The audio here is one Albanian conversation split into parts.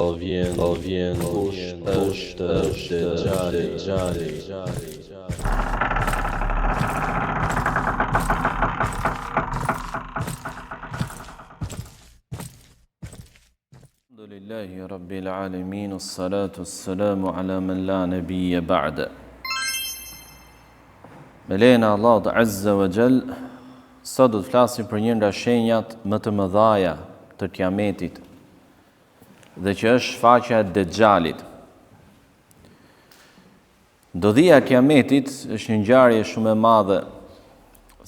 Po vjen, po vjen, kush është Dexhali, Dexhali. Alhamdulillahi Rabbil Alamin, salatu salamu ala men la nebije ba'de. Me lejen e Allahut Azza wa Jall, sot do të flasim për një nga shenjat më të mëdhaja të kiametit, dhe që është shfaqja e Dexhalit. Ndodhia e kiametit është një ngjarje shumë e madhe,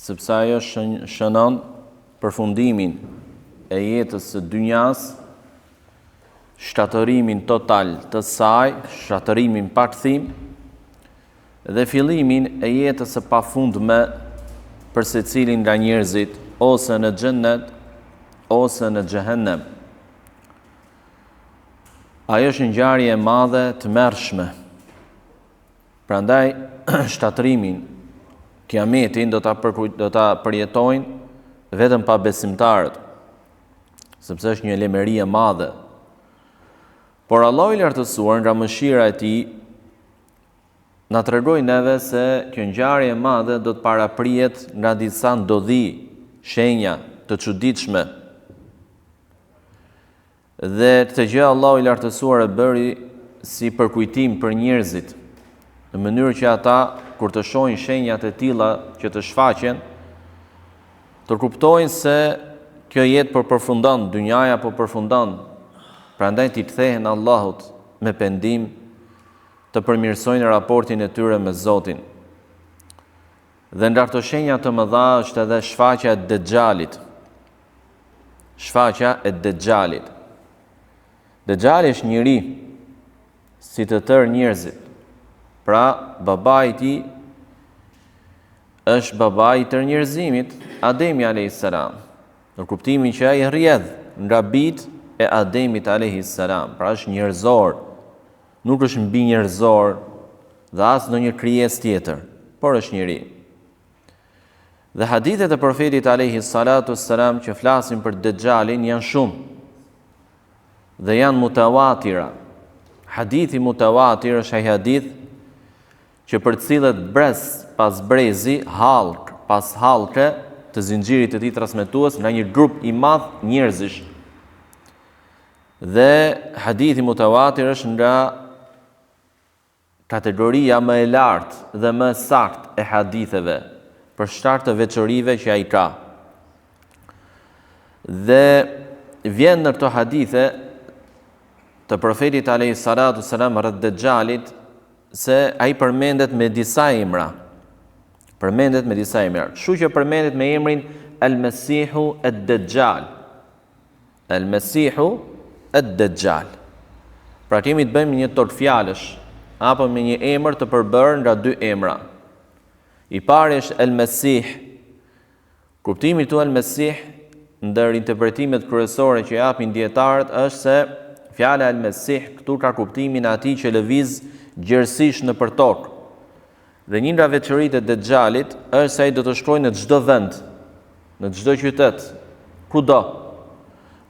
sepse ajo shënon përfundimin e jetës së dynjas, shkatërrimin total të saj, shkatërrimin pa kthim dhe fillimin e jetës së pafundme për secilin nga njerëzit ose në xhennet ose në xhehenem. Ajo është një ngjarje e madhe e tmerrshme. Prandaj shkatërrimin, kiametin do ta përkujt, do ta përjetojnë vetëm pabesimtarët, sepse është një lemeri e madhe. Por Allahu i lartësuar nga mëshira e tij na tregoi neve se kjo ngjarje e madhe do të paraprihet nga disa ndodhi, shenja të çuditshme. Dhe këtë gjë Allahu i lartësuar e bëri si përkujtim për njerëzit, në mënyrë që ata kur të shohin shenjat e tilla që të shfaqen, të kuptojnë se kjo jetë po përfundon, dynjaja po përfundon, prandaj t'i kthehen Allahut me pendim, të përmirësojnë raportin e tyre me Zotin. Dhe nga këto shenja të mëdha është edhe shfaqja e Dexhalit. Shfaqja e Dexhalit. Dexhali është njeri si të tërë njerëzit. Pra, babai i tij është babai i tërë njerëzimit, Ademi a.s. Në kuptimin që ai rrjedh nga bijtë e Ademit a.s. Pra është njerëzor, nuk është mbinjerëzor dhe as ndonjë krijesë tjetër, por është njeri. Dhe hadithet e profetit alayhi salatu selam që flasin për Dexhalin janë shumë dhe janë mutawatira. Hadithi mutawatir është ai hadith që përcillet brez pas brezi, hallkë pas hallke të zinxhirit të tij transmetues nga një grup i madh njerëzish. Dhe hadithi mutawatir është nga kategoria më e lartë dhe më e saktë e haditheve, për shkak të veçorive që ai ka. Dhe vjen në këto hadithe të profetit alayhi salatu selam rreth Dexhalit se ai përmendet me disa emra. Përmendet me disa emra. Kështu që përmendet me emrin El Mesihu Ed-Dexhal. El Mesihu Ed Dexhal. Pra kemi të bëjmë me një togfjalësh apo me një emër të përbërë nga dy emra. I pari është El Mesih. Kuptimi këtu El Mesih ndër interpretimet kryesore që japin dijetarët është se fjala El Mesih këtu ka kuptimin e atij që lëviz gjerësisht nëpër tokë. Dhe një nga veçoritë e Dexhalit është se ai do të shkojë në çdo vend, në çdo qytet, kudo,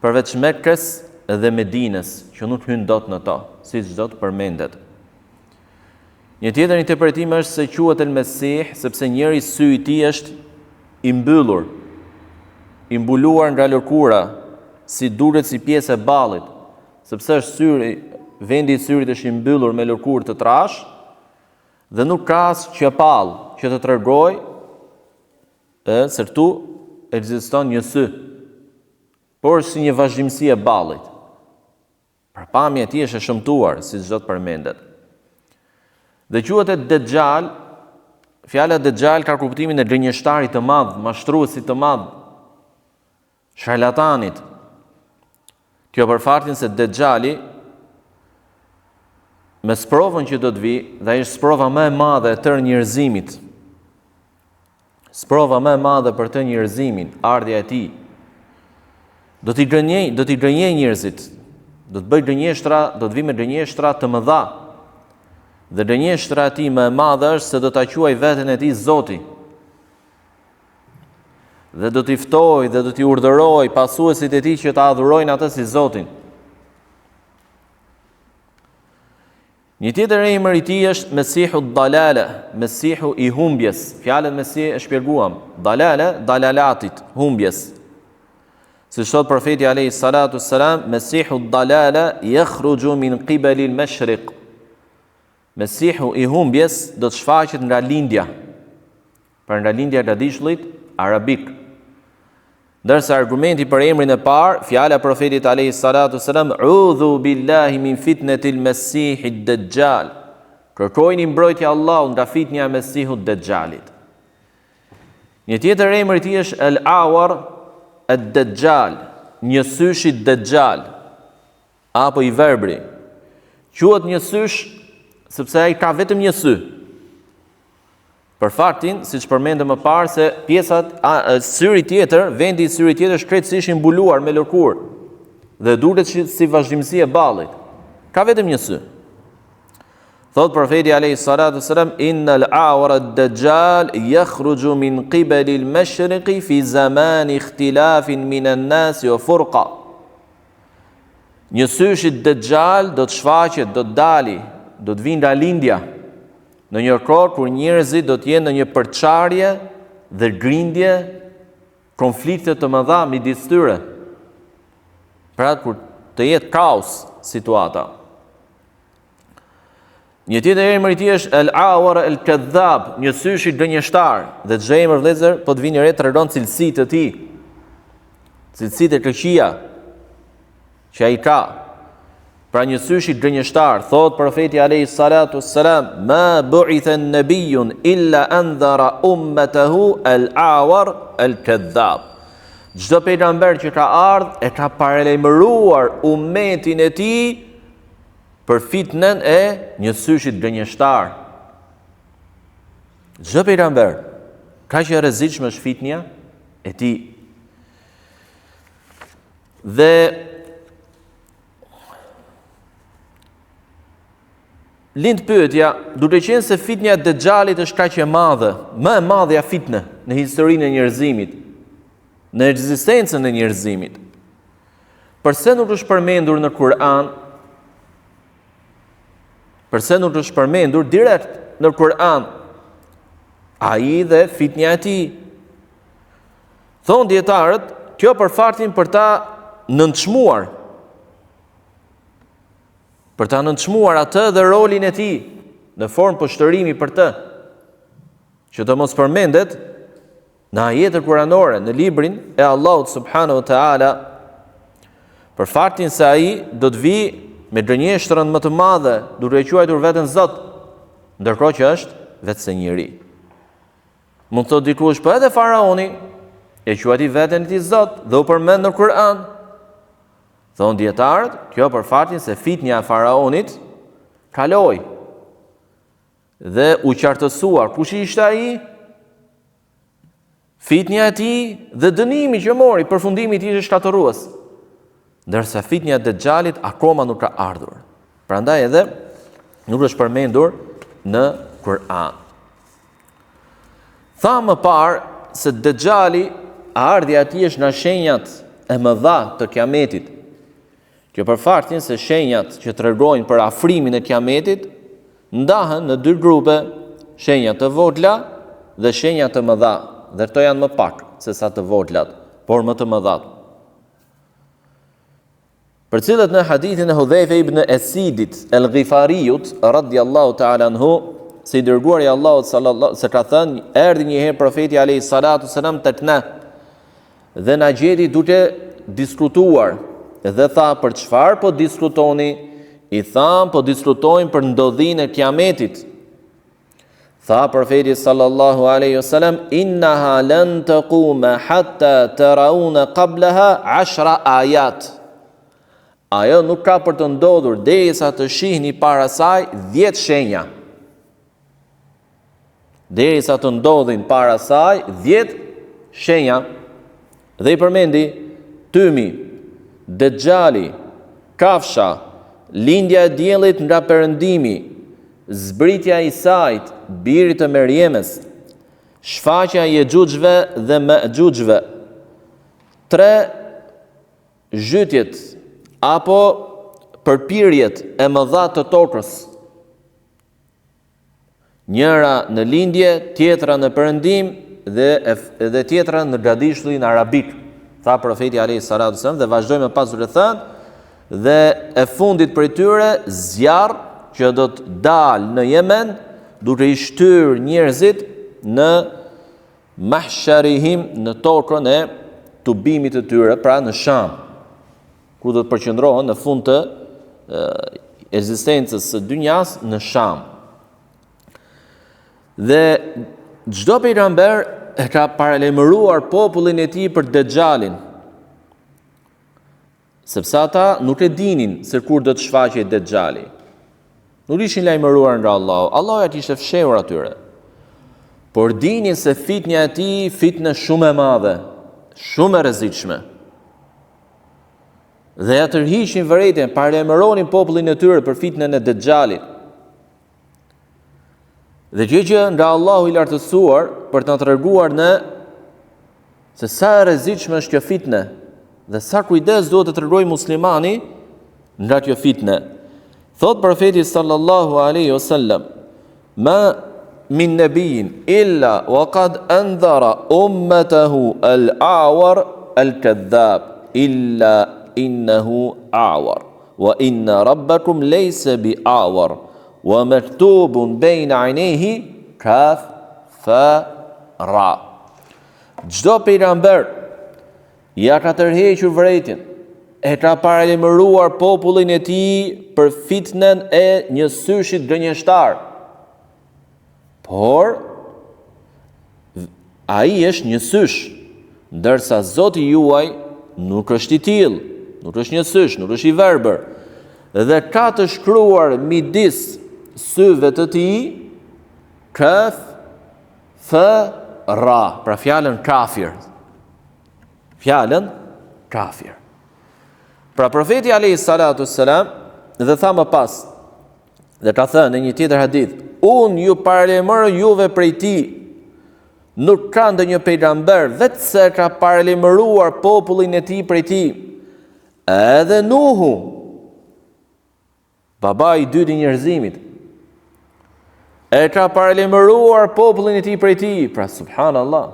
përveç Mekës dhe Medinës, që nuk hyn dot në to, siç do të përmendet. Një tjetër interpretim është se quhet El Mesih sepse njëri sy i tij është i mbyllur, i mbuluar nga lëkura, si duket si pjesë e ballit, sepse është syri, vendi i syrit është i mbyllur me lëkurë të trashë, Dhe nuk ka as qepallë që të tregojë e, se këtu ekziston një sy, por është si një vazhdimësi e ballit. Pra pamja e tij është e shëmtuar, siç do të përmendet. Dhe quhet Ed-Dexhal, fjala Dexhal ka kuptimin e gënjeshtarit të madh, mashtruesit të madh, Sharlatanit. Kjo për faktin se Dexhali me sprovën që do të vijë, dhe është sprova më e madhe e tërë njerëzimit. Sprova më e madhe për tërë njerëzimin, ardhja e tij. Do t'i gënjejë, do t'i gënjejë njerëzit. Do të bëjë gënjeshtra, do të vijë me gënjeshtra të mëdha. Dhe gënjeshtra e tij më e madhe është se do ta quajë veten e tij Zoti. Dhe do t'i ftojë dhe do t'i urdhërojë pasuesit e tij që ta adhurojnë atë si Zotin. Një tjetër emër i tij është Mesihu Dalale, Mesihu i humbjes. Fjalën Mesih e shpjeguam. Dalale, dalalatit, humbjes. Siç thotë profeti alayhi salatu selam, Mesihu Dalale yakhruju min qibali al-mashriq. Mesihu i humbjes do të shfaqet nga lindja. Pra nga lindja e gadishullit arabik. Ndërsa argumenti për emrin e parë, fjala e profetit alayhi salatu selam, "Udhu billahi min fitnetil mesihid dajjal." Kërkojini mbrojtje Allahut nga fitnja e Mesihut Dajjalit. Një tjetër emër i tij është El-Awar Ad-Dajjal, njësyshi Dajjal apo i verbri. Quhet njësysh sepse ai ka vetëm një sy. Për faktin, siç përmendëm më parë se pjesa a, syri tjetër, vendi i syrit tjetër është krejtësisht i mbuluar me lëkurë dhe duket si, si vazhdimësi e ballit. Ka vetëm një sy. Thot profeti alayhi salatu wasalam inna al-awra ad-dajjal yakhruju min qibali al-mashriqi fi zaman ikhtilafin min an-nas wa furqa. Njësyshi Dexhal do të shfaqet, do të dali, do të vijë nga lindja, në një kohë kur njerëzit do të jenë në një përçarje dhe grindje, konflikte të mëdha midis tyre. Pra kur të jetë kaos situata. Një tjetër emër i tij është El Awar El Kadhab, njësyshi gënjeshtar. Dhe çdo emër vëllezër, po të vini re tregon cilësitë e tij. Cilësitë e këqija që ai ka. Pra njësyshi gënjeshtar, thot profeti alayhi salatu wassalam, "Ma bu'itha an-nabiyyun illa anzara ummatahu al-awar al-kadhab." Çdo pejgamber që ka ardhë e ka paralajmëruar ummetin e tij për fitnen e njësyshit gënjeshtar. Çdo pejgamber, kaq e rrezikshme është fitnja e tij. Dhe lind pyetja, duke qenë se fitnja e Dexhalit është kaq e madhe, më e madhja fitne në historinë e njerëzimit, në ekzistencën e njerëzimit. Përse nuk është përmendur në Kur'an? Përse nuk është përmendur direkt në Kur'an? Ai dhe fitnja e tij. Thonë dijetarët, kjo për faktin për ta nënçmuar. Për ta nënçmuar atë dhe rolin e tij në formë poshtërimi për të. Që të mos përmendet Në ajete kuranore, në librin e Allahut subhanahu wa taala, për faktin se ai do të vijë me gënjeshtrën më të madhe, duke e quajtur veten Zot, ndërkohë që është veçse njeri. Mund të thotë dikush, po edhe faraoni e quajti veten e tij Zot dhe u përmend në Kur'an. Thonë dijetarët, kjo për faktin se fitnja e faraonit kaloi Dhe u qartësua kush ishte ai? Fitnja e tij dhe dënimi që mori, përfundimi i tij ishte shkatërrues. Ndërsa fitnja e Dexhalit akoma nuk ka ardhur. Prandaj edhe nuk është përmendur në Kur'an. Thamë më parë se Dexhali, ardhja e tij është nga shenjat e mëdha të Kiametit. Kjo për faktin se shenjat që tregojnë për afrimin e Kiametit ndahen në dy grupe, shenja të vogla dhe shenja të mëdha, dhe këto janë më pak se sa të voglat, por më të mëdhat. Përcillet në hadithin e Hudhejfe ibn Esidit el Ghifariut radiallahu ta'ala anhu se i dërguari i Allahut sallallahu se ka thënë erdhi një herë profeti alayhi salatu selam tek ne Dhe na gjeti duke diskutuar dhe tha për çfarë po diskutoni? I thamë po diskutojmë për ndodhinë e Kiametit. Tha profeti sallallahu alaihi wasallam innaha lan taquma hatta tarawna qablaha 10 ayat. Ajo nuk ka për të ndodhur derisa të shihni para saj 10 shenja. Derisa të ndodhin para saj 10 shenja dhe i përmendi tymi, Dexhali, kafsha, lindja e diellit nga perëndimi, zbritja e Isait, birit të Merjemes, shfaqja e Jexhuxhve dhe Mexhuxhve. Tre zhytjet apo përpirjet e mëdha të tokës. Njëra në lindje, tjetra në perëndim dhe dhe tjetra në gadishullin arabik, tha profeti alayhi salatu wasallam dhe vazhdoi më pas duke thënë dhe e fundit prej tyre zjarr që do të dalë në Jemen duke i shtyrë njerëzit në mahsharihim në tokën e tubimit të tyre, pra në Sham, ku do të përqendrohen në fund të ekzistencës së dynjas në Sham. Dhe çdo pejgamber e ka paralajmëruar popullin e tij për Dexhalin. Sepse ata nuk e dinin se kur do të shfaqej Dexhali. Nuk ishin lajmëruar nga Allahu. Allahu ia kishte fshehur atyre. Por dinin se fitnja e tij, fitne shumë e madhe, shumë e rrezikshme. Dhe ia tërhiqnin vërejtjen, paralajmëronin popullin e tyre për fitnën e Dexhalit. Dhe kjo gjë nga Allahu i lartësuar për të na treguar ne se sa e rrezikshme është kjo fitne dhe sa kujdes duhet të tregojë muslimani nga kjo fitne. Thotë profeti sallallahu alaihi wasallam, "Ma min nabiyyin illa wa qad anzara ummatahu al-a'war al-kadhab illa innahu a'war wa inna rabbakum laysa bi'awar wa maktubun bayna 'aynayhi kaf fa ra." Çdo pejgamber Ia ka tërhequr vërejtjen, e ka paralajmëruar popullin e tij për fitnen e njësyshit gënjeshtar. Por ai është njësysh, ndërsa Zoti juaj nuk është i tillë, nuk është njësysh, nuk është i verbër. Dhe ka të shkruar midis syve të tij kaf f ra, pra fjalën kafir. Fjalën kafir. Pra profeti alayhi salatu selam dhe tha më pas dhe ka thënë në një tjetër hadith, unë ju paralajmëroj juve prej tij. Nuk ka ndonjë pejgamber veçse ka paralajmëruar popullin e tij prej tij. Edhe Nuhu Babai i dytë i njerëzimit e ka paralajmëruar popullin e tij prej tij, pra subhanallah.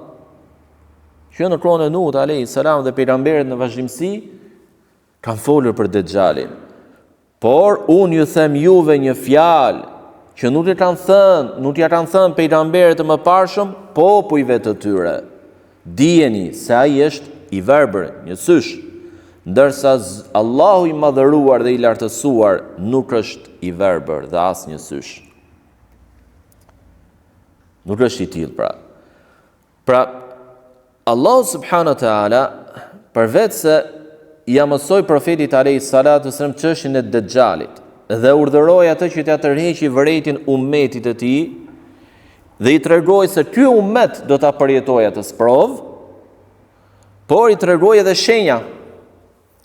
Që në kohën e Nuhut alayhi salam dhe pejgamberët në vazhdimësi kanë folur për Dexhalin. Por unë ju them juve një fjalë që nuk e kanë thënë, nuk ia kanë thënë pejgamberët e mëparshëm popujve të tyre. Dijeni se ai është i verbër, njësysh, ndërsa Allahu i madhëruar dhe i lartësuar nuk është i verbër dhe as njësysh. Nuk është i tillë pra. Pra Allahu subhanahu wa taala përveç se ia mësoi profetit alayhi salatu wasallam çështjen e Dexhalit dhe urdhëroi atë që t'ia tërheqi vërejtjen ummetit të tij, Dhe i tregoi se ky ummet do ta përjetojë atë sprovë, por i tregoi edhe shenja.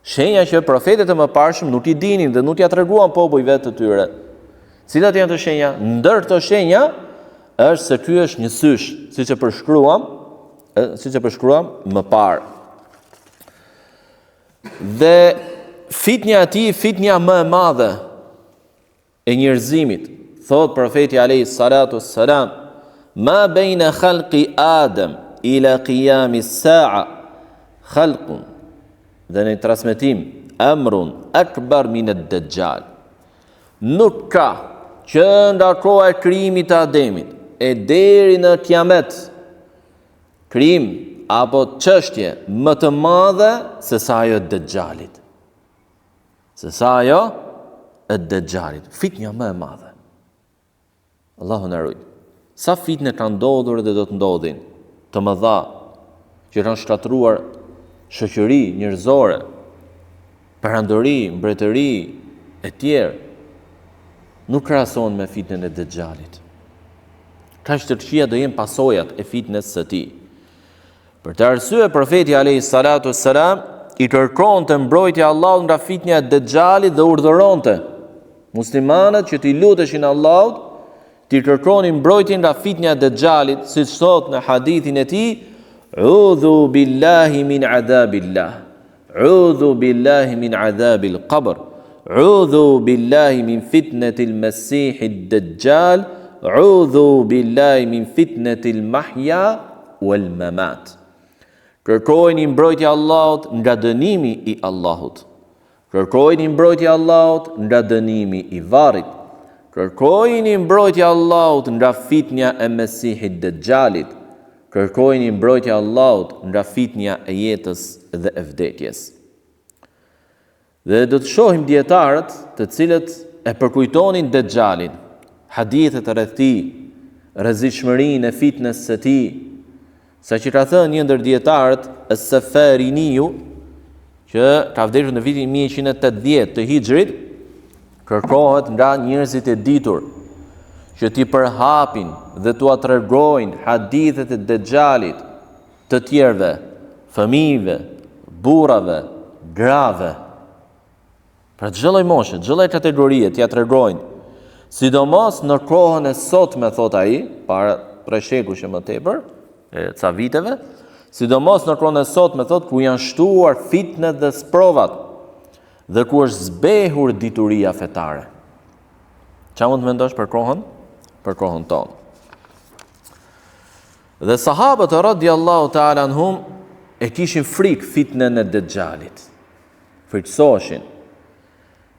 Shenja që profetët e mëparshëm nuk i dinin dhe nuk ia treguan popujve të tyre. Cilat janë këto shenja? Ndër këto shenja është se ky është njësysh, siç e përshkruam, siç e përshkruam më parë. Dhe fitnja e tij, fitnja më e madhe, e njerëzimit, thotë profeti alayhi salatu wassalam, ma bejna khalqi Adam ila qiyami sa'a khalqun dhe në transmetim amrun akbar min ad-dajjal. Nuk ka që nga koha e krijimit të Ademit e deri në kiamet krijim apo çështje më të madhe se sa ajo e Dexhalit. Se sa ajo e Dexhalit, fitnja më e madhe. Allahu na rujt. Sa fitne kanë ndodhur dhe do të ndodhin, të mëdha, që kanë shkatërruar shoqëri njerëzore, perandori, mbretëri e tjerë, nuk krahasohen me fitnen e Dexhalit. Kaq të këqija do jenë pasojat e fitnes së tij. Për këtë arsye profeti alayhi salatu wassalam i kërkonte mbrojtje Allahut nga fitnja e Dexhalit dhe urdhëronte muslimanët që t'i luteshin Allahut, t'i kërkonin mbrojtje nga fitnja e Dexhalit, siç thotë në hadithin e tij, "Udhu billahi min adhabillah." Udhu billahi min adhabil qabr. Udhu billahi min fitnetil mesihid dexhal. Udhu billahi min fitnetil mahja wal mamat. Kërkojini mbrojtje Allahut nga dënimi i Allahut. Kërkojini mbrojtje Allahut nga dënimi i varrit. Kërkojini mbrojtje Allahut nga fitnja e Mesihit Dexhalit. Kërkojini mbrojtje Allahut nga fitnja e jetës dhe e vdekjes. Dhe do të shohim dijetarët të cilët e përkujtonin Dexhalin, hadithet rreth tij, rrezikshmërinë e fitnes së tij, saqë ka thënë një ndër dijetarët, Es-Sefariniu, që ka vdekur në vitin 1180 të Hixhrit, kërkohet nga njerëzit e ditur që t'i përhapin dhe t'ua tregojnë hadithet e Dexhalit të tjerëve, fëmijëve, burrave, grave. Pra çdo lloj moshe, çdo lloj kategorie t'ia tregojnë. Sidomos në kohën e sotme thot ai, para tre shekujsh e më tepër, e ca viteve, sidomos në kohën e sotme thot ku janë shtuar fitnet dhe sprovat dhe ku është zbehur dituria fetare. Ça mund të mendosh për kohën? Për kohën tonë. Dhe sahabët radiallahu ta'ala anhum e kishin frikë fitnen e Dexhalit. Frikësoheshin.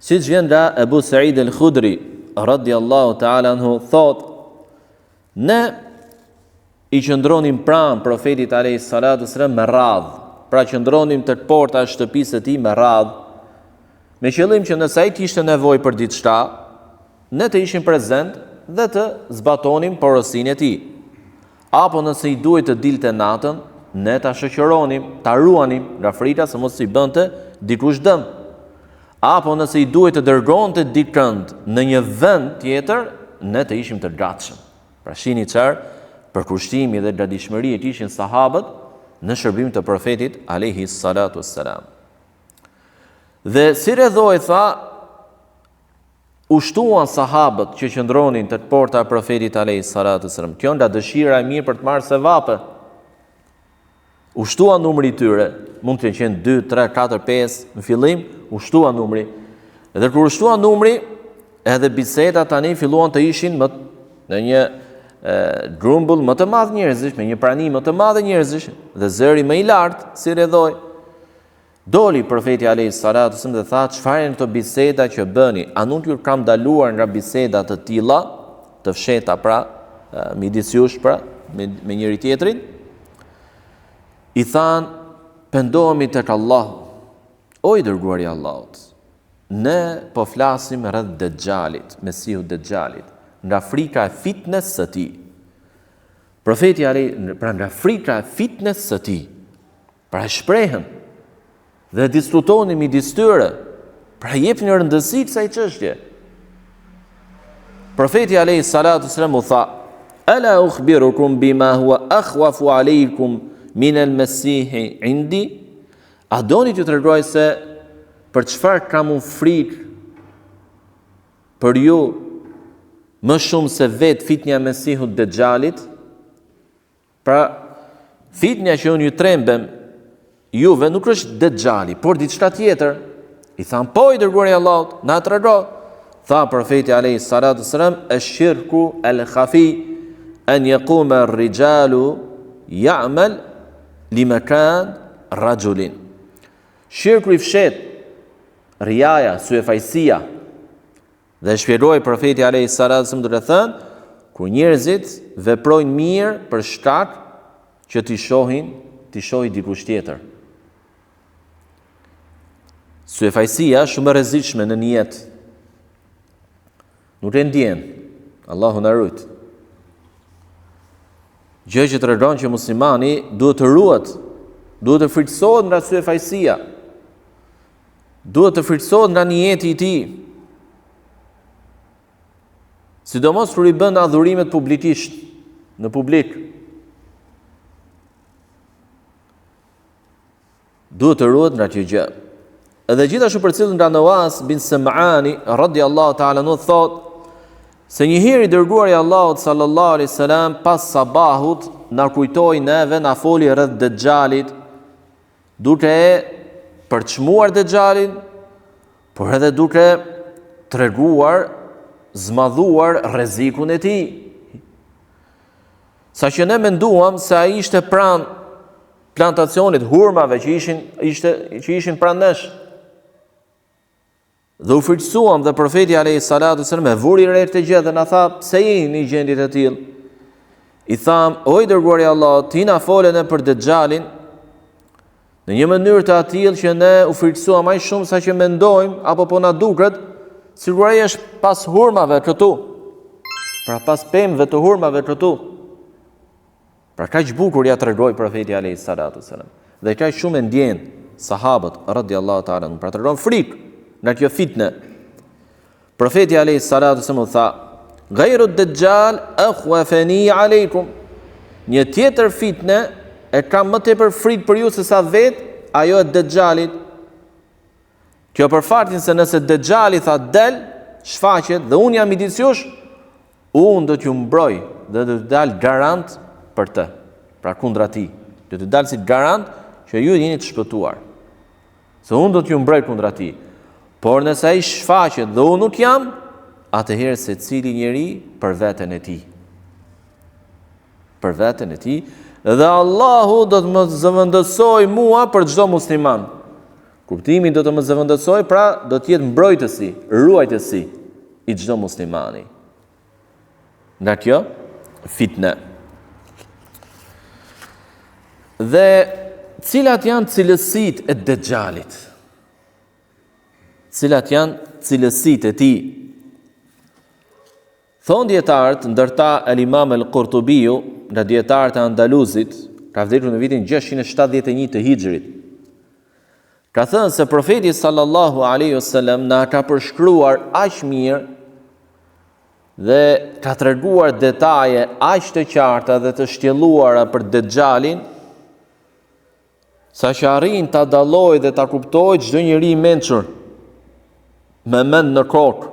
Siç vjen nga Ebu Said el Khudri radiallahu ta'ala anhu thot ne i qëndronim pranë profetit alayhi salatu wasalam me radhë, pra qëndronim tek porta e shtëpisë së tij me radhë, me qëllim që nëse ai kishte nevojë për diçka, Ne të ishim prezent dhe të zbatonim porosinë e tij. Apo nëse i duhej të dilte natën, ne ta shoqëronim, ta ruanim nga frika se mos i bënte dikush dëm. Apo nëse i duhej të dërgonte dikënd në një vend tjetër, ne të ishim të gatshëm. Pra shihni çfarë përkushtimi dhe gatishmërie kishin sahabët në shërbim të profetit alayhi salatu wassalam. Dhe si rrjedhojë tha U shtuan sahabët që qëndronin tek porta e Profetit alejhi salatu selam. Kjo nga dëshira e mirë për të marrë sevape. U shtua numri i tyre, mund të kenë qenë 2, 3, 4, 5 në fillim, u shtua numri. Dhe kur u shtua numri, edhe bisedat tani filluan të ishin më në një e, grumbull më të madh njerëzish, me një prani më të madhe njerëzish dhe zëri më i lartë si rrjedhojë. Doli Profeti alejhi salatu selam dhe tha, Çfarë janë këto biseda që bëni? A nuk ju kam ndaluar nga biseda të tilla, të fshehta pra, midis jush pra, me, me njëri tjetrin? I thanë, pendohemi tek Allahu. O i dërguari i Allahut, ne po flasim rreth Dexhalit, Mesihut Dexhalit, nga frika e fitnes së tij. Profeti alejhi, pra nga frika e fitnes së tij. Pra e shprehën dhe diskutonin midis tyre. Pra jepnin rëndësi kësaj çështje. Profeti alayhi salatu selam u tha: "Ala ukhbirukum bima huwa akhwafu alaykum min al-masih indi?" A doni t'ju tregoj se për çfarë kam unë frikë për ju më shumë se vetë fitnja e Mesihut Dexhalit? Pra, fitnja që unë ju trembem juve nuk është Dexhali, por diçka tjetër. I thanë, po i dërguari i Allahut, na trego. Tha profeti alayhi salatu selam, "Esh-shirku al-khafi an yaquma ar-rijalu ya'mal li makan rajulin." Shirku i fshehtë, rijaja, syefaqësia, Dhe e shpjegoi profeti alayhi salatu selam duke thënë, kur njerëzit veprojnë mirë për shkak që t'i shohin, t'i shohi dikush tjetër. Syefaqësia është shumë e rrezikshme në nijet. Nuk e ndjen. Allahu na rujt. Gjë që tregon që muslimani duhet të ruhet, duhet të frikësohet nga syefaqësia. Duhet të frikësohet nga nijeti i tij. Sidomos kur i bën adhurimet publikisht, në publik. Duhet të ruhet nga kjo gjë. Edhe gjithashtu përcillet nga Nuas bin Sem'ani radiallahu ta'ala anhu thotë se një herë i dërguari i Allahut sallallahu alaihi wasallam pas sabahut na kujtoi neve na foli rreth Dexhalit duke e përçmuar Dexhalin, por edhe duke treguar, zmadhuar rrezikun e tij. Saqë ne menduam se ai ishte pranë plantacionit hurmave që ishin ishte që ishin pranë nesh. Dhe u frikësuam dhe profeti alayhi salatu sallam e vuri re këtë gjë dhe na tha pse jeni në gjendje të tillë. I thamë, o i dërguari i Allahut, ti na fole ne për Dexhalin në një mënyrë të atillë që ne u frikësuam aq shumë sa që mendojmë apo po na duket sikur ai është pas hurmave këtu. Pra pas pemëve të hurmave këtu. Pra kaq bukur ia tregoi profeti alayhi salatu sallam. Dhe kaq shumë e ndjenë sahabët radiallahu ta'ala anhum. Pra tregon frikë nga kjo fitne. Profeti alayhi salatu sallam tha: "Ghayru ad-dajjal akhwafani alaykum." Një tjetër fitne e kam më tepër frikë për ju se sa vetë ajo e Dexhalit. Kjo për faktin se nëse Dexhali tha del, shfaqet dhe unë jam midis jush, Unë do t'ju mbroj dhe do të dal garant për të. Pra kundra tij. Do të dal si garant që ju jeni të shpëtuar. Se unë do t'ju mbroj kundra tij. Por nëse ai shfaqet dhe unë nuk jam, atëherë secili njeri për veten e tij. Për veten e tij dhe Allahu do të më zëvendësojë mua për çdo musliman. Kuptimi do të më zëvendësojë, pra do të jetë mbrojtësi, ruajtësi i çdo muslimani. Nga kjo fitne. Dhe cilat janë cilësitë e Dexhalit? Cilat janë cilësitë e tij? Thonë dijetarët, ndër ta El Imam El Kurtubiu, nga dijetarët e Andalusit, ka vdekur në vitin 671 të Hixhrit. Ka thënë se profeti sallallahu alaihi wasallam na ka përshkruar aq mirë dhe ka treguar detaje aq të qarta dhe të shtjelluara për Dexhalin, Saqë arrin ta dallojë dhe ta kuptojë çdo njeri i mençur me mend në kokë.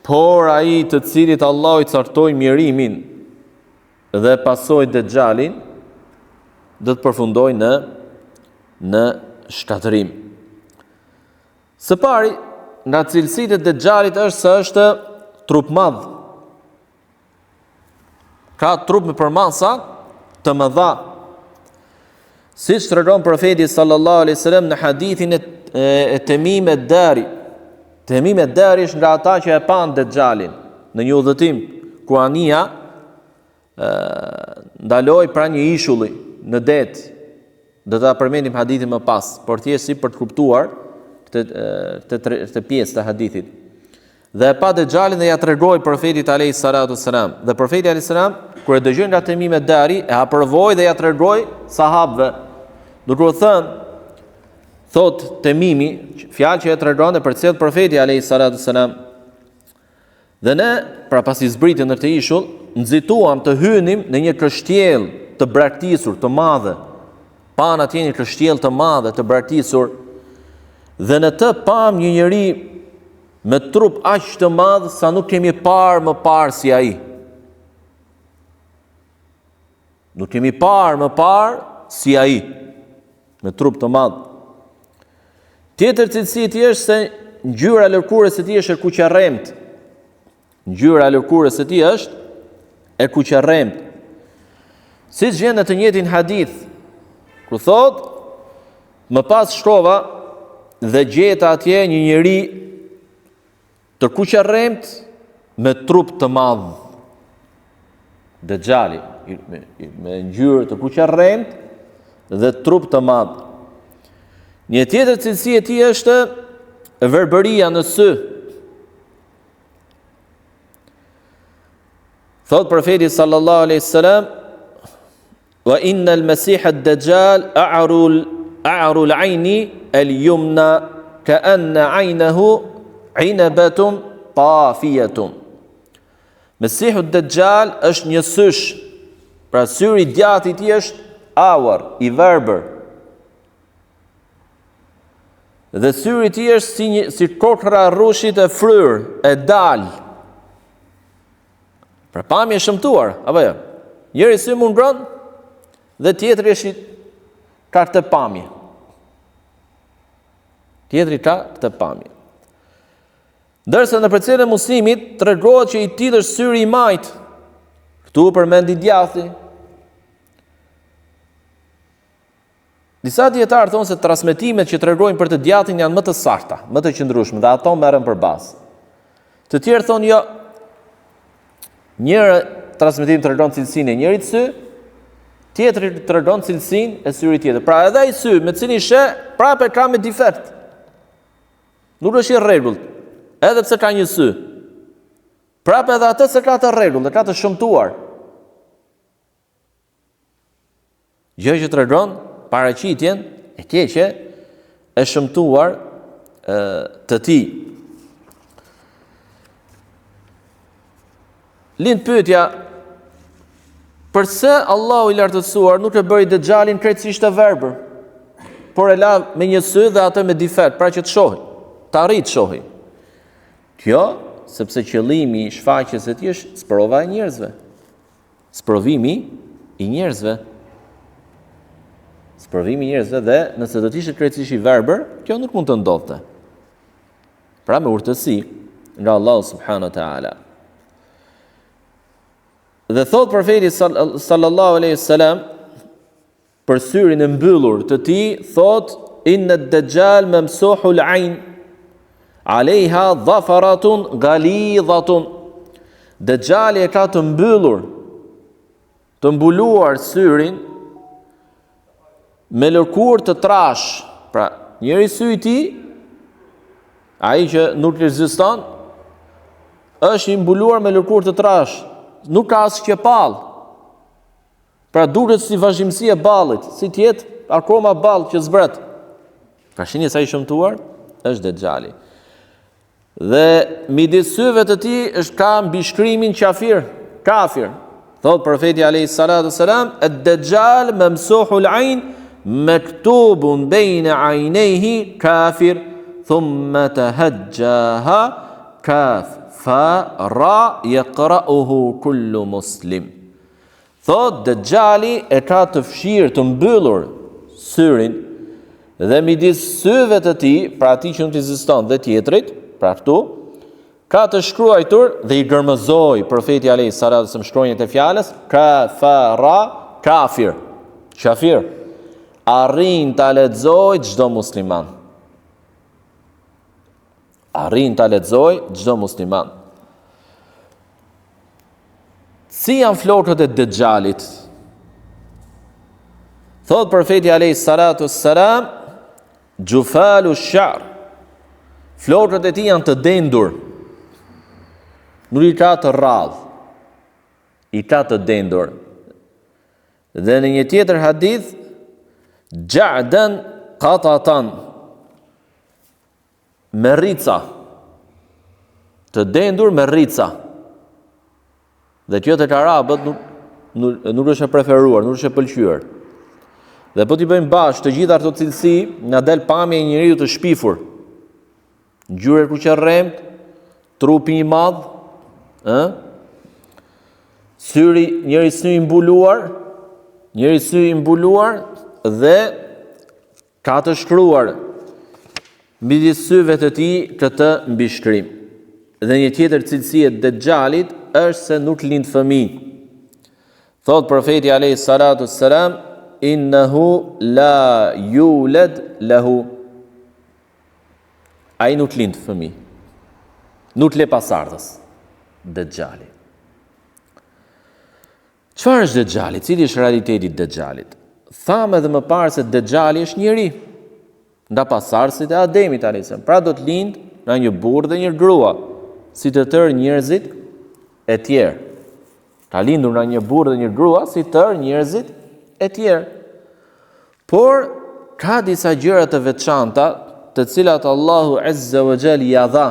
Por ai të cilit Allahu i caktoi mjerimin dhe pasoi Dexhalin, do të përfundojë në në shkatërrim. Së pari, nga cilësitë e Dexhalit është se është trupmadh. Ka trup me përmasa të mëdha. Siç tregon profeti sallallahu alaihi wasallam në hadithin e, e Temim ed-Dari. Temim ed-Dari është nga ata që e panë Dexhalin në një udhëtim ku anija ndaloi pranë një ishulli në det. Do ta përmendim hadithin më pas, por thjesht si për të kuptuar këtë këtë këtë pjesë të hadithit. Dhe e pa Dexhalin dhe ia tregoi profetit alayhi salatu selam. Dhe profeti alayhi salam kur e dëgjoi nga Temim ed-Dari e aprovoi dhe ia tregoi sahabëve. Duke u thënë thotë Temimi, fjalë që e tregon e përcjell profeti alayhi salatu selam. Dhe ne, pra pasi zbritëm në këtë ishull, nxituam të hynim në një kështjellë të braktisur, të madhe. Panë atje një kështjellë të madhe të braktisur dhe në të pamë një njeri Me trup aq të madh sa nuk kemi parë më parë si ai. Nuk kemi parë më parë si ai. Me trup të madh. Tjetër cilësi e tij është se ngjyra e lëkurës së tij është e kuqerremtë. Ngjyra e lëkurës së tij është e kuqerremtë. Siç vjen në të njëjtin hadith, ku thotë, më pas shkova dhe gjeta atje një njeri të kuqerremtë me trup të madh. Dexhali, me, me ngjyrë të kuqerremtë dhe trup të madh. Një tjetër cilësi e tij është verbëria në sy. Thotë profeti sallallahu alaihi wasallam, "Wa inna al-masih ad-dajjal a'ru a'ru al-'ayni al-yumna ka'anna 'aynahu 'inabatun tafiyatun." Mesihu ad-Dajjal është njësysh, pra syri i djathtë i tij është awar, i verbër. Dhe syri i tij është si një si kokrra e rrushit e fryrë, e dalë. Pra pamje e shëmtuar, apo jo? Njëri sy mungon dhe tjetri është ka këtë pamje. Tjetri ka këtë pamje. Ndërsa në përcjelljen e Muslimit tregohet që i tillë është syri i majtë. Këtu u përmend i djathti. Disa dijetarë thonë se transmetimet që tregojnë për të djathtin janë më të sakta, më të qëndrueshme dhe ato merren për bazë. Të tjerë thonë jo. Njëri transmetim tregon cilësinë e njërit sy, tjetri tregon cilësinë e syrit tjetër. Pra edhe ai sy me cilin sheh, prapë e ka me defekt. Nuk është i rregullt, edhe pse ka një sy. Prapë edhe atë s'e ka të rregullt, e ka të shëmtuar. Gjë që tregon paraqitjen e keqe e shëmtuar e, të tij. Lind pyetja, përse Allahu i lartësuar nuk e bëri Dexhalin krejtësisht të verbër, por e la me një sy dhe atë me defekt, pra që të shohi, të arrijë të shohi. Kjo, sepse qëllimi i shfaqjes së tij është sprova e njerëzve. Sprovimi i njerëzve. Sprovimi i njerëzve dhe nëse do të ishte krejtësisht i verbër, kjo nuk mund të ndodhte. Pra me urtësi nga Allahu subhanahu wa taala. Dhe thotë profeti sallallahu alaihi wasallam Për syrin e mbyllur të tij thotë inna ad-dajjal mamsuhul ayn alejha dhafaratun ghalidhatun. Dexhali e ka të mbyllur, të mbuluar syrin me lëkurë të trashë. Pra, njëri sy i tij, ai që nuk ekziston, është i mbuluar me lëkurë të trashë. Nuk ka as qepallë. Pra duket si vazhdimësi e ballit, si të jetë akoma ball që zbret. Pra shihni sa i shëmtuar është Dexhali. Dhe midis syve të tij është ka mbishkrimin qafir, kafir. Thotë profeti alayhi salatu selam, "Ad-dajjal mamsuhul ayn maktubun bayna aynayhi kafir, thumma tahajjaha kaf fa ra yaqra'uhu kullu muslim." Thotë, Dexhali e ka të fshirë, të mbyllur syrin dhe midis syve të tij, pra atij që nuk ekziston dhe tjetrit, pra këtu, ka të shkruajtur dhe i gërmëzoi profeti alayhi salatu wasallam shkronjat e fjalës ka fa ra kafir. Qafir. Arrin ta lexojë çdo musliman. Arrin ta lexojë çdo musliman. Si janë flokët e Dexhalit? Thotë profeti alayhi salatu wassalam, "Jufalu sha'r." Flokët e tij janë të dendur. Nuk i ka të rrallë. I ka të dendur. Dhe në një tjetër hadith, "Ja'dan qatatan." Me rrica. Të dendur me rrica. Dhe kjo tek arabët nuk, nuk, nuk është e preferuar, nuk është e pëlqyer. Dhe po t'i bëjmë bashkë të gjitha këto cilësi, na del pamja e njeriut të shpifur. Ngjyrë e kuqerremtë, trupi i madh, ë? Syri, njëri sy i mbuluar, njëri sy i mbuluar dhe Ka të shkruar midis syve të tij këtë mbishkrim. Dhe një tjetër cilësi e Dexhalit është se nuk lind fëmijë. Thotë profeti alayhi salatu selam innahu la yulad lahu. Ai nuk lind fëmijë. Nuk le pasardhës Dexhali. Çfarë është Dexhali? Cili është realiteti i Dexhalit? Thamë edhe më parë se Dexhali është njeri nga pasardhësit e Ademit alayhis salam. Pra do të lindë nga një burrë dhe një grua, si të tërë njerëzit e tjerë. Ka lindur nga një burrë dhe një grua, si tërë njerëzit e tjerë. Por ka disa gjëra të veçanta, të cilat Allahu azza wa jall ia dha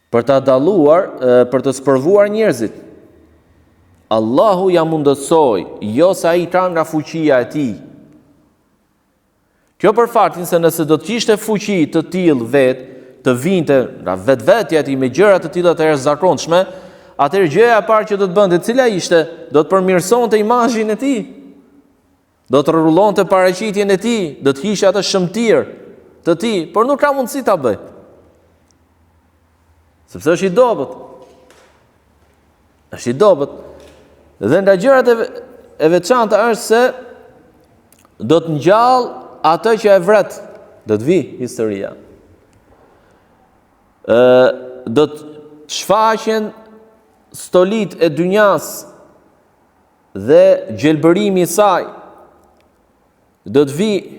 Për ta dalluar, për të sprovuar njerëzit. Allahu ia mundësoi, jo se ai ka nga fuqia e tij. Kjo për faktin se nëse do të kishte fuqi të tillë vetë, të vinte nga vetvetja e tij me gjëra të tilla të jashtëzakonshme, atëherë gjëja e parë që do të bënte, cila ishte, do të përmirësonte imazhin e tij. Do të rregullonte paraqitjen e tij, do të hiqte atë shëmtirë të tij, por nuk ka mundësi ta bëjë. Sepse është i dobët. Është i dobët. Dhe nga gjërat e, e veçanta është se do të ngjallë atë që e vret. Do të vijë historia. Ë do të shfaqen stolitë e dynjas dhe gjelbërimi i saj. Do të vijë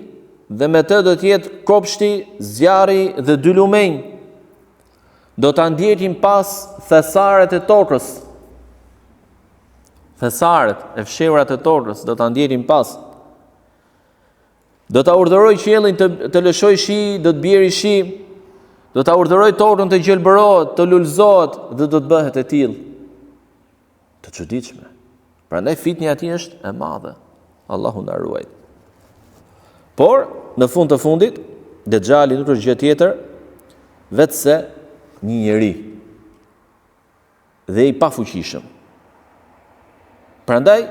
dhe me të do të jetë kopshti, zjarri dhe dy lumenj. Do ta ndjekin pas thesaret e tokës. Thesaret e fshehurat e tokës do ta ndjekin pas. Do ta urdhërojë qiellin të, të lëshojë shi, do të bjerë shi. Do ta urdhërojë tokën të gjelbërohet, të lulëzohet dhe do të bëhet e tillë. Të çuditshme. Prandaj fitnja e tij është e madhe. Allahu na ruajt. Por në fund të fundit, Dexhali nuk është gjë tjetër veçse një njeri dhe i pafuqishëm. Prandaj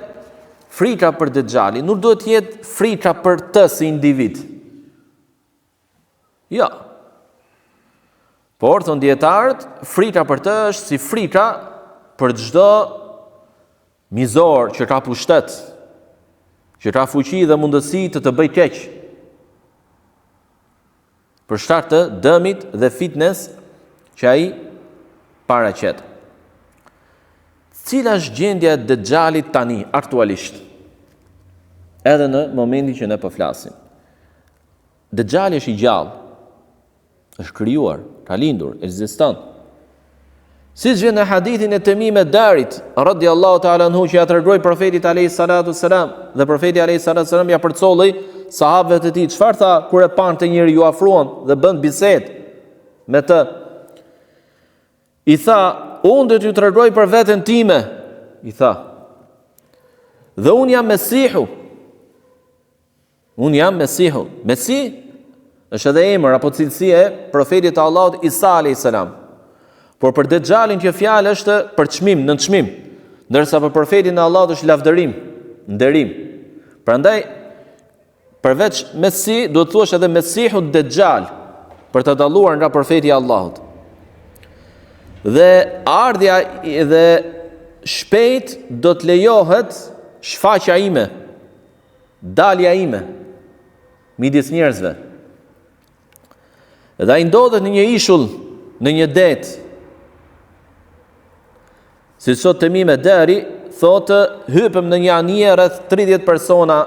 frika për Dexhalin nuk duhet të jetë frika për të si individ. Jo. Por, thonë dijetarët, frika për të është si frika për çdo mizor që ka pushtet, që ka fuqi dhe mundësi të të bëjë keq. Për shkak të dëmit dhe fitnes që ai paraqet. Cila është gjendja e Dexhalit tani, aktualisht? Edhe në momentin që ne po flasim. Dexhali është i gjallë, është krijuar, ka lindur, ekziston. Siç vjen në hadithin e Temim ed-Darit, radiallahu ta'ala anhu, që ia tregoi profetit alejhi salatu selam, dhe profeti alejhi salatu selam ia përcolli sahabëve të tij, çfarë tha kur e panë këtë njeri, iu afruan dhe bënë bisedë me të. I tha, unë do t'ju tregoj për veten time, i tha. Dhe unë jam Mesihu, Unë jam Mesihu. Mesih është edhe emër apo cilësi e profetit të Allahut Isa alayhis salam. Por për Dexhalin kjo fjalë është përçmim, nënçmim, ndërsa për profetin e Allahut është lavdërim, nderim. Prandaj përveç Mesih duhet të thuash edhe Mesihu Dexhal për ta dalluar nga profeti i Allahut. Dhe ardhja dhe shpejt do të lejohet shfaqja ime Dalja ime midis njerëzve. Dhe ai ndodhet në një ishull, në një det. Siç thotë Temim ed-Dari, thotë hypëm në një anije rreth 30 persona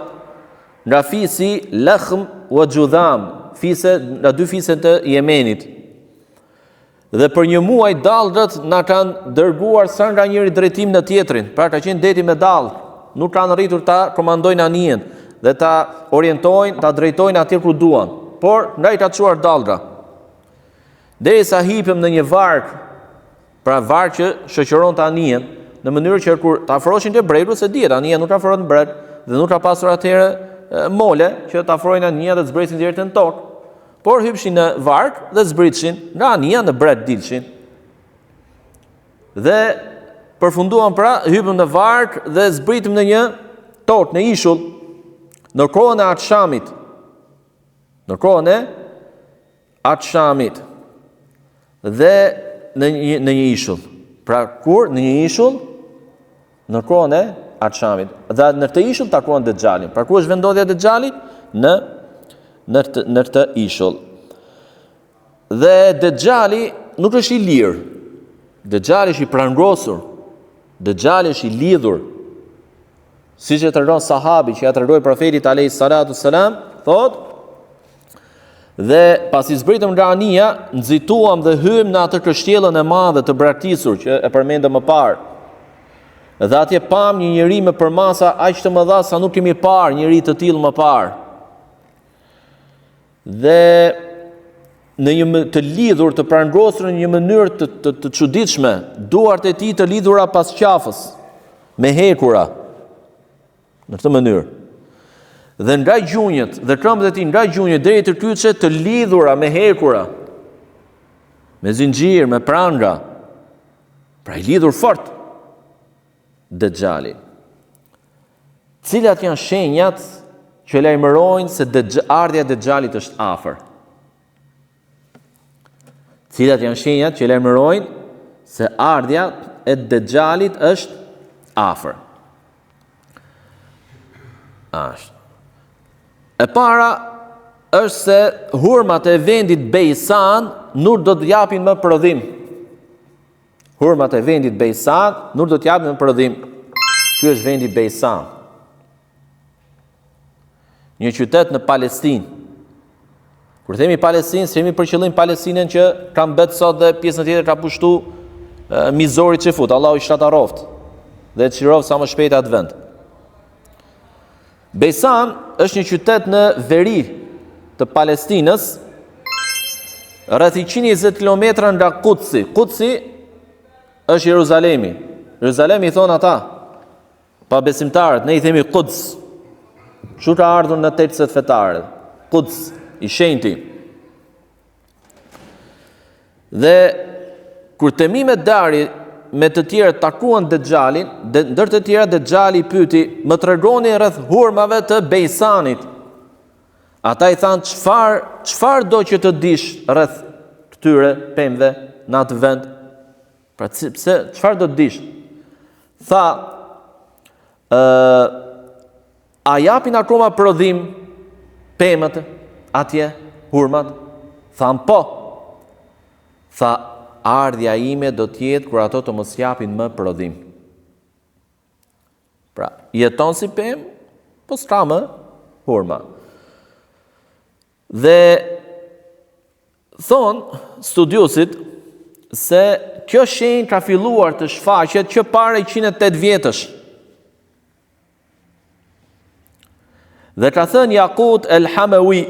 nga fisi Lakhm wa Xhudham, fise, nga dy fise të Jemenit. Dhe për një muaj dallgët na kanë dërguar sa nga njëri drejtim në tjetrin. Pra ka qenë deti me dallgë. Nuk kanë arritur ta komandojnë anijen dhe ta orientojnë, ta drejtojnë atje ku duan. Por nga i ka çuar dallga. Derisa hipëm në një varkë, pra varkë që shoqëronte anijen, në mënyrë që kur të afroheshin te bregu, se dihet, anija nuk afrohet në breg dhe nuk ka pasur atëherë mole që të afrojnë anija dhe të zbresin deri në tokë. Por hypshin në varkë dhe zbritshin nga anija në breg dilshin. Dhe përfunduam pra, hypëm në varkë dhe zbritëm në një tokë, në ishull, në kohën e Akshamit. Në kohën e Akshamit. Dhe në një, në një ishull. Pra kur në një ishull në kohën e Akshamit. Dhe në këtë ishull takuan Dexhalin. Pra ku është vendndodhja e Dexhalit? Në në këtë në këtë ishull. Dhe Dexhali nuk është i lirë. Dexhali është i prangosur. Dexhali është i lidhur. Siç e tregon sahabi që ia tregoi profetit alayhi salatu selam, thotë Dhe pasi zbritëm nga anija, nxituam dhe hymë në atë kështjellën e madhe të braktisur që e përmendëm më parë. Dhe atje pamë një njeri me përmasa aq të mëdha sa nuk kemi parë njeri të tillë më parë. Dhe në një të lidhur, të prangosur në një mënyrë të, të, të çuditshme, duart e tij të lidhura pas qafës me hekura. Në këtë mënyrë. Dhe nga gjunjët dhe këmbët e tij nga gjunjët deri te kyçet të lidhura me hekura. Me zinxhir, me pranga. Pra i lidhur fort. Dexhali. Cilat janë shenjat që lajmërojnë se ardhja e Dexhalit është afër? Cilat janë shenjat që lajmërojnë se ardhja e Dexhalit është afër? Ashtë. E para është se hurmat e vendit Bejsan nuk do të japin më prodhim. Hurmat e vendit Bejsan nuk do të japin më prodhim. Ky është vendi Bejsan. Një qytet në Palestinë. Kur themi Palestinë, s'kemi për qëllim Palestinën që ka mbet sot dhe pjesën tjetër ka pushtu mizori çifut, Allahu i shkatarroftë dhe e çliroftë sa më shpejt atë vend. Bejsan është një qytet në veri të Palestinës, rreth 120 km nga Kudsi. Kudsi është Jeruzalemi. Jeruzalemi i thonë ata, Pabesimtarët, ne i themi Kuds. Kështu ka ardhur në tekstet fetare. Kuds, i shenjti. Dhe kur Temim ed-Dari me të tjerë takuan Dexhalin, de, ndër të tjera Dexhali i pyeti, "Më tregoni rreth hurmave të Bejsanit." Ata i thanë, "Çfarë, çfarë do që të dish rreth këtyre pemëve në atë vend?" Pra pse çfarë do të dish? Tha, ë a japin akoma prodhim pemët atje, hurmat? Thanë po. Tha, ardhja ime do të jetë kur ato të mos japin më prodhim. Pra, jeton si pemë, po s'ka më hurma. Dhe thonë studiuesit se kjo shenjë ka filluar të shfaqet që para 108 vjetësh. Dhe ka thënë Jakut El Hamewi,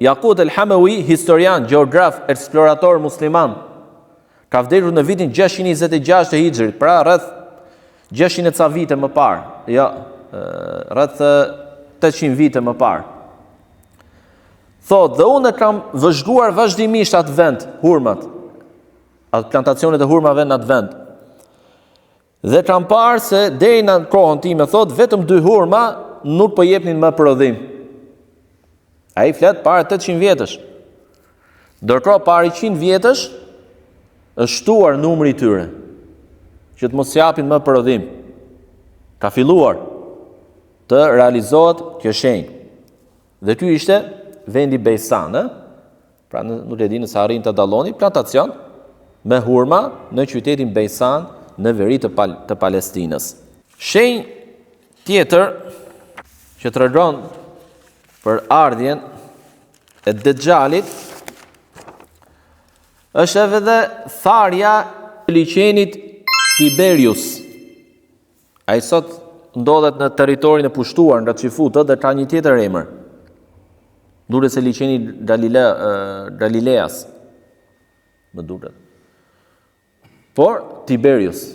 Jakut El Hamewi, historian, gjeograf, eksplorator musliman, ka vdekur në vitin 626 të Hixhrit, pra rreth 600 e ca vite më parë, jo, rreth 800 vite më parë. Thotë, dhe unë e kam vëzhguar vazhdimisht atë vend, hurmat, atë plantacionet e hurmave në atë vend. Dhe kam parë se deri në kohën time, thotë, vetëm dy hurma nuk po jepnin më prodhim. Ai flet para 800 vjetësh. Ndërkohë para 100 vjetësh është shtuar numri i tyre që të mos japin më prodhim. Ka filluar të realizohet kjo shenjë. Dhe ky ishte vendi Bejsan, ë? Pra nuk e di nëse arrin ta dalloni, plantacion me hurma në qytetin Bejsan në veri të, Pal të Palestinës. Shenjë tjetër që tregon për ardhjen e Dexhalit është edhe dhe tharja e liqenit Tiberius. Ai sot ndodhet në territorin e pushtuar nga çifutët dhe ka një tjetër emër. Duket se liqeni Galile, Galileas, më duket. Por Tiberius,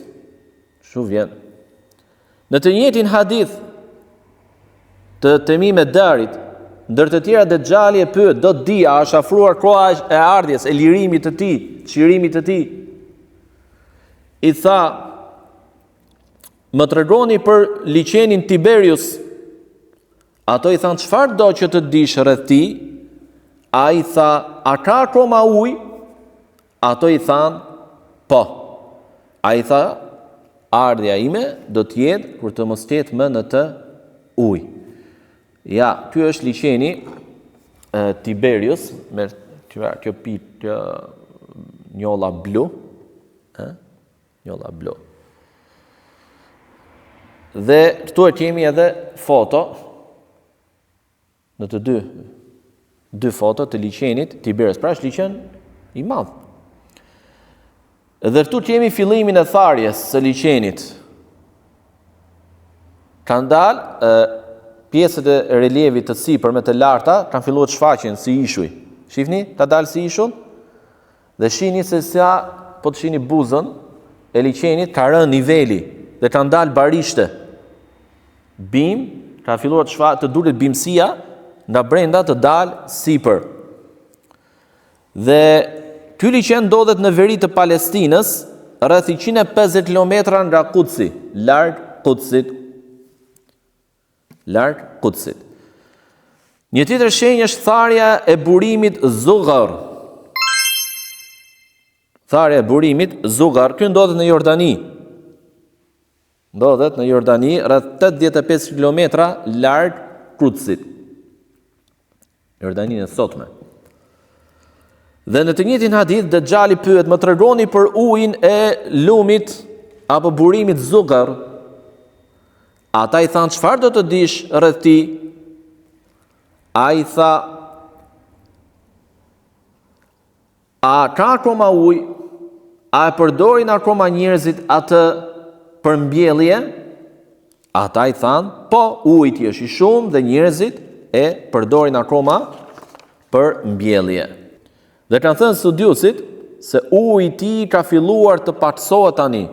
kështu vjen. Në të njëjtin hadith të Temim ed-Darit, ndër të tjera Dexhali e pyet, do të di a është afruar koha e ardhjes, e lirimit të tij, çlirimit të tij. I tha, Më tregoni për liqenin Tiberius. Ato i thanë çfarë do që të dish rreth tij? Ai tha, a ka akoma ujë? Ato i thanë, po. Ai tha, ardhja ime do të jetë kur të mos ketë më në të ujë. Ja, ky është liqeni Tiberius, me kjo, kjo pikë, kjo njolla blu, ë? Njolla blu. Dhe këtu e kemi edhe foto në të dy dy foto të liqenit Tiberius. Pra është liqen i madh. Dhe këtu kemi fillimin e tharjes së liqenit. Kanë dalë pjesët e relievit të sipërme të larta kanë filluar të shfaqen si ishuj. Shihni, ka dalë si ishull? Dhe shihni se sa po të shihni buzën e liqenit ka rënë niveli dhe kanë dalë barishte. Bimë, ka filluar të shfa, të duket bimësia nga brenda të dalë sipër. Dhe ky liqen ndodhet në veri të Palestinës, rreth 150 km nga Kudsi, larg Kudsit. Larg Kudsit. Një tjetër shenjë është tharja e burimit Zughar. Tharja e burimit Zughar, ky ndodhet në Jordani. Ndodhet në Jordani, rreth 85 kilometra larg Kudsit. Jordaninë e sotme. Dhe në të njëjtin hadith Dexhali pyet, "Më tregoni për ujin e lumit apo burimit Zugar?" Ata i thanë, "Çfarë do të dish rreth tij?" Ai tha, "A ka akoma ujë? A e përdorin akoma njerëzit atë për mbjellje?" Ata i thanë, "Po, uji i tij është i shumë dhe njerëzit e përdorin akoma për mbjellje." Dhe kanë thënë studiuesit se uji i tij ka filluar të pakësohet tani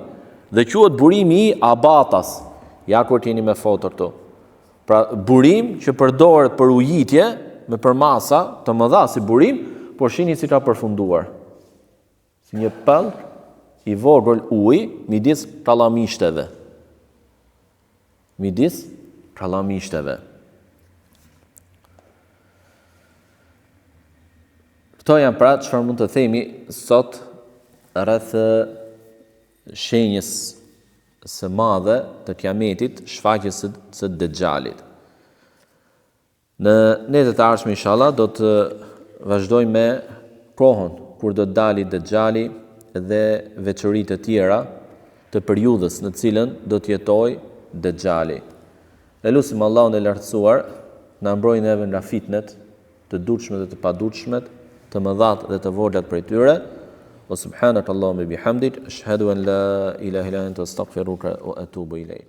dhe quhet burimi i Abatas. Ja ku e keni me foto këtu. Pra burim që përdoret për ujitje me përmasa të mëdha si burim, por shihni si ka përfunduar. Si një pellg i vogël uji midis kallamishteve. Midis kallamishteve. Këto janë pra çfarë mund të themi sot rreth shenjës së madhe të kiametit, shfaqjes së, së Dexhalit. Në netët e ardhshme inshallah do të vazhdojmë me kohën kur do të dali Dexhali dhe veçori të tjera të periudhës në cilën do të jetojë Dexhali. E lusim Allahun e Lartësuar të na mbrojë neve nga fitnet, të dukshme dhe të padukshmet, të mëdhat dhe të voglat prej tyre. Wa subhanaka Allahumma bihamdik, ashhadu an la ilaha illa anta astaghfiruka wa atubu ilaik.